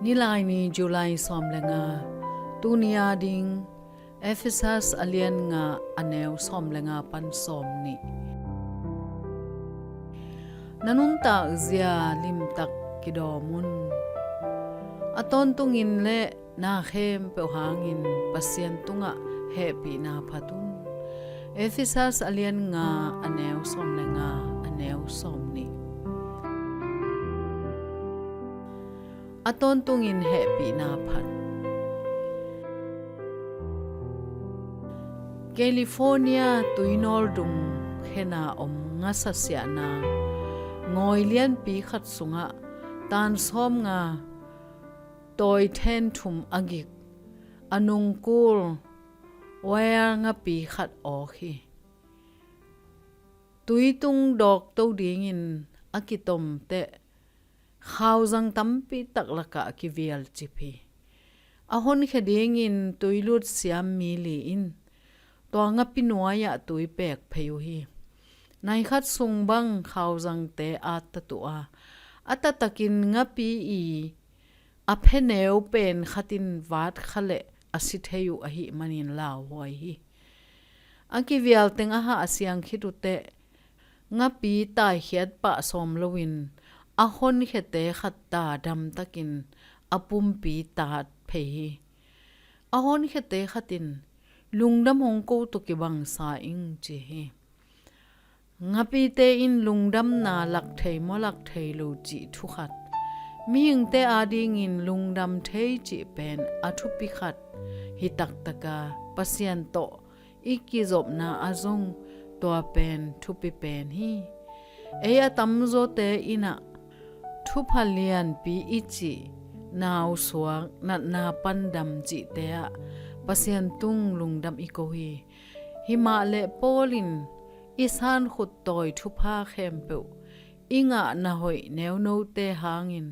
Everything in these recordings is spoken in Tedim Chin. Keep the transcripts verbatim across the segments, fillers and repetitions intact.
Nilaini, July sawm le nga. Tuni a ding, Efesas a lian nga, a neu sawm le nga pan sawm nih. Na nuntak zia limtak kidawm un. A tawntungin le na khempeuh hangin Pasian tungah hehpihna phat un. Efesas a lian nga, a neu sawm le nga, a neu sawm nih. A tawntungin hehpihna phat. California tuinawldung khena om ngasa siahna ngawi lianpi khat sungah tan sawm nga tawi then thum a gik, a nungkul wire ngapi khat awk hi. Tuitung dawkto dingin a kitomteh khauzang tampi tak lakah kivial cip hi. A honkhia dingin tuilut siam mi li in tua ngapi nuai-ah tui pek phei uh hi. Nai khat sung bang khauzangte at tatuh a, a taktakin ngapi i a pheneu pen khat in vat kha leh a si thei uh ahih manin lauhuai hi. A kivial teng a hah a siang khit uh teh ngapi taikhiat pah sawm loin a honkhiate khat ta damtakin a pumpi tat phei hi. A honkhiate khat in, "Lungdam hong ko tawh kibangsa ing," ci hi. Ngapite in lungdamna lak thei maw lak thei lo cih thu khat, mihingte adingin lungdam thei cih pen a thupi khat hi taktaka, Pasian tawh i kizopna ah zong tua pen thupi pen hi. Ei a tamzawte in ah thupha lianpi i cih nausuak, natna pan dam cihte ah Pasian tung lungdam i ko hi. Himah leh Paul in i sankhut tawi thupha khempeuh i ngahna hoih neunote hangin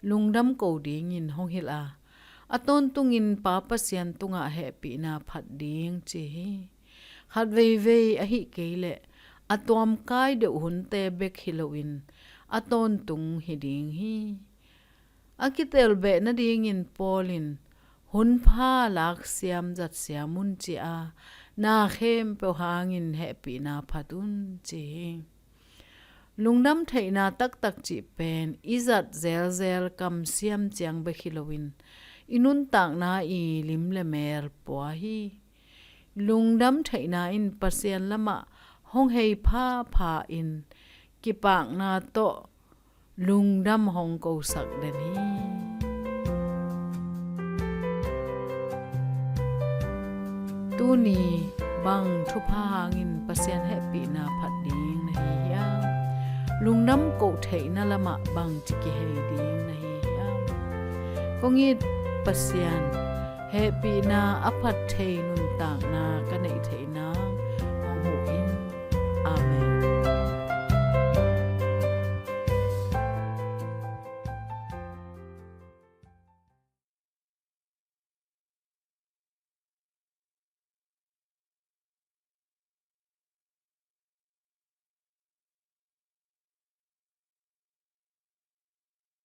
lungdam ko dingin hong hilh a, a tawntungin Pa Pasian tungah hehpihna phat ding ci hi. Khat veivei ahih kei leh a tuamkai deuh hunte bek hi loin a tawntung hi ding hi. A kitelbeh nadingin Paul in, "Hunpha laksiam zatsiam un," ci a, "Na khempeuh hangin hehpihna phat un," ci hi. Lungdam theihna taktak cih pen i zat zelzel kamsiam ciang bek hi loin i nuntakna i lim le mel pua hi. Lungdam theihna in Pasian lamah hong hei phapha in kipakna tawh lungdam hong kosak den hi. Tuni bang thupha hangin Pasian hehpihna phat ding na hi hiam? Lungdam koh theihna lamah bangci kihei ding na hi hiam? Kong it Pasian, hehpihna a phat thei nuntakna